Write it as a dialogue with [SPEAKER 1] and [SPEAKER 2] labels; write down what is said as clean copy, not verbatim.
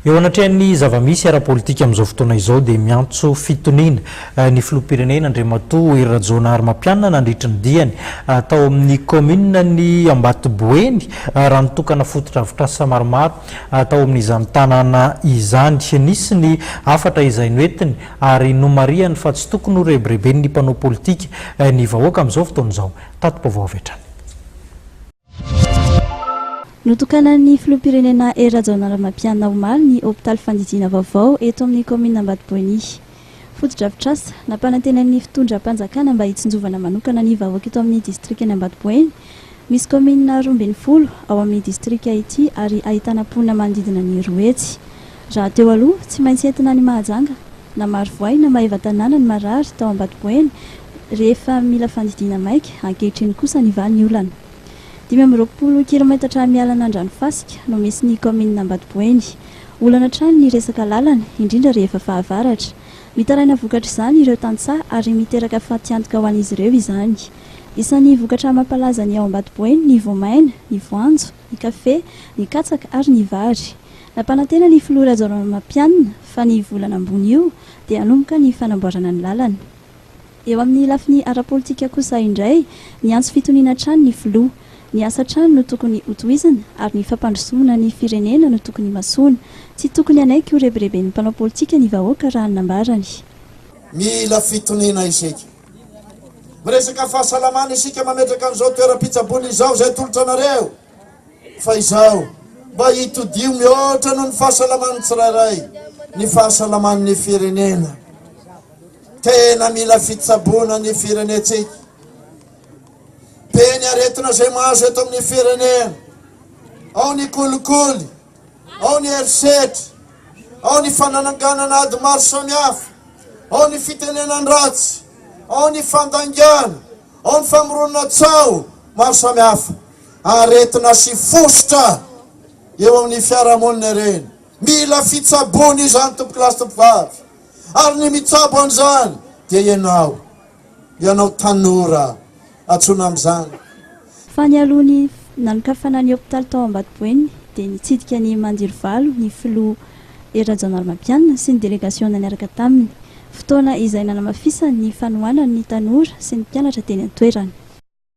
[SPEAKER 1] Eo anatrehan'ny zava-misy ara-politika amin'izao fotoana izao dia miantso fitoniana ny filoham-pirenena Andriamatoa Hery Rajaonarimampianina nandritry ny diany tao amin'ny kaomininan'i Ambatoboeny raha nitokana fotodrafitrasa maromaro tao amin'izany tanàna izany. Nisy ny hafatra izay noentiny ary nomarihany fa tsy tokony ho rebireben'ny mpanao politika ny vahoaka amin'izao fotoana izao. Tati-baovao avy hatrany.
[SPEAKER 2] Notokanan'ny Filoham-pirenena Hery Rajaonarimampianina omaly ny hopitaly fandidiana vaovao eto amin'ny kaominina Ambatoboeny. Fotodrafitrasa nampanantenain'ny fitondram-panjakana mba hitsinjovana manokana ny vahoaka eto amin'ny distrikan'i Ambatoboeny. Misy kaominina 12 ao amin'ny distrika ity ary ahitana mponina manodidina ny 200. Raha teo aloha, tsy maintsy entina any Mahajanga na Marovoay na Maevatanàna ny marary tao Ambatoboeny rehefa mila fandidiana maika, ankehitriny kosa nivaha ny olana. 25 kilometatra miala an'Andranofasika no misy ny kaominina Ambatoboeny. Olana hatrany ny resaka lalana, indrindra rehefa fahavaratra. Mitaraina vokatr'izany ireo tantsaha ary miteraka fatiantoka ho an'izy ireo izany. Isan'ny vokatra mampalaza ny ao Ambatoboeny ny voamaina, ny voanjo, ny kafe, ny katsaka ary ny vary. Nampanantena ny filoha Rajaonarimampianina fa ny volana ambony io dia hanomboka ny fanamboarana ny lalana. Eo amin'ny lafiny ara-politika kosa indray, niantso fitoniana hatrany ny filoha. Ny asa hatrany no tokony hotohizana ary ny fampandrosoana ny firenena no tokony himasoana. Tsy tokony hanaiky ho rebireben'ny mpanao politika ny vahoaka raha ny nambarany.
[SPEAKER 3] Mila fitoniana isika. Miresaka fahasalamana isika mametraka an'izao toeram-pitsaboana izao izay atolotra anareo. Fa izao, mba hitodiho mihoatra noho ny fahasalaman'ny tsirairay ny fahasalaman'ny firenena. Tena mila fitsaboana ny firenentsika. Be ny aretina izay mahazo eto amin'ny firenena. Ao ny kolikoly, ao ny herisetra, ao ny fananganana ady maro samihafa, ao ny fitenenan-dratsy, ao ny fandaingana, ao ny famoronana tsaho maro samihafa. Aretina sy fositra eo amin'ny fiarahamonina ireny. Mila fitsaboana izany tompokolahy sy tompokovavy. Ary ny mitsabo an'izany dia ianao, ianao tanora antsoina amin'izany.
[SPEAKER 2] Fa nialoha ny nanokafana ny hopitaly tao Ambatoboeny dia nitsidika ny Mandirovalo ny filoha Hery Rajaonarimampianina sy ny delegasiona niaraka taminy. Fotoana izay nanamafisany ny fanohanany ny tanora sy ny mpianatra teny an-toerana.